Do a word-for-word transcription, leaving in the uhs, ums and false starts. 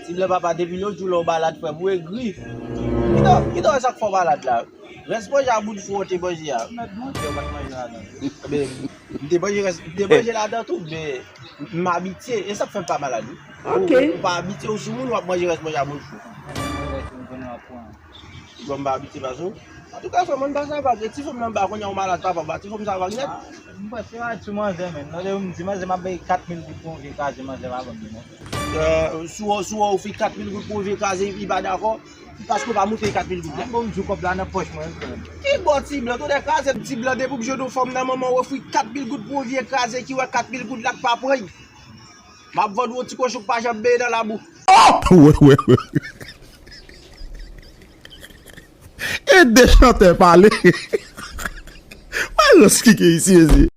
Ti blan papa, depi lòt jou lè w malad, frè m, ou egri. Kite, kite wè sa k fè w malad la. Rès manje a bout fou w te manje a. Mèt Bondye, ou pa t manje ladan. Men, m te manje rès, m te manje ladan tou, men m abitye. E sa k fè m pa malad, wi. Ok. Ou, ou pa abitye, ou sou moun, w ap manje rès manje a bout fou. Mwen, mwen, mwen, mwen, mwen, mwen. Bon, m pa abitye pase w. Antouka, frè m, ann pase a vag. E ti fanm nan anba, kounye a ou malad, papa, ba ti fanm sa vag nèt. Ah, m panse malad sou manzè, men. Lòt jou m di manzè m ap bay kat mil goud pou yon vye kraze, manzè pa ban m li, non. Euh, si w, si w ofri kat mil goud pou yon vye kraze, li pa dakò, paske w pa montre kat mil goud la. Ah, bon, m di w kòb la nan pòch mwen, frè m. Ki bò ti blan, tonè kraze ti blan, depi w jwenn yon fanm nan manman w ofri kat mil goud pou yon vye kraze ki wè kat mil goud la k pa pran l. M ap vann ou yon ti kochon k pa janm benyen nan labou. Oh! Wè, wè, wè. E de chantè pale. Wè rans ki gen isi, isi.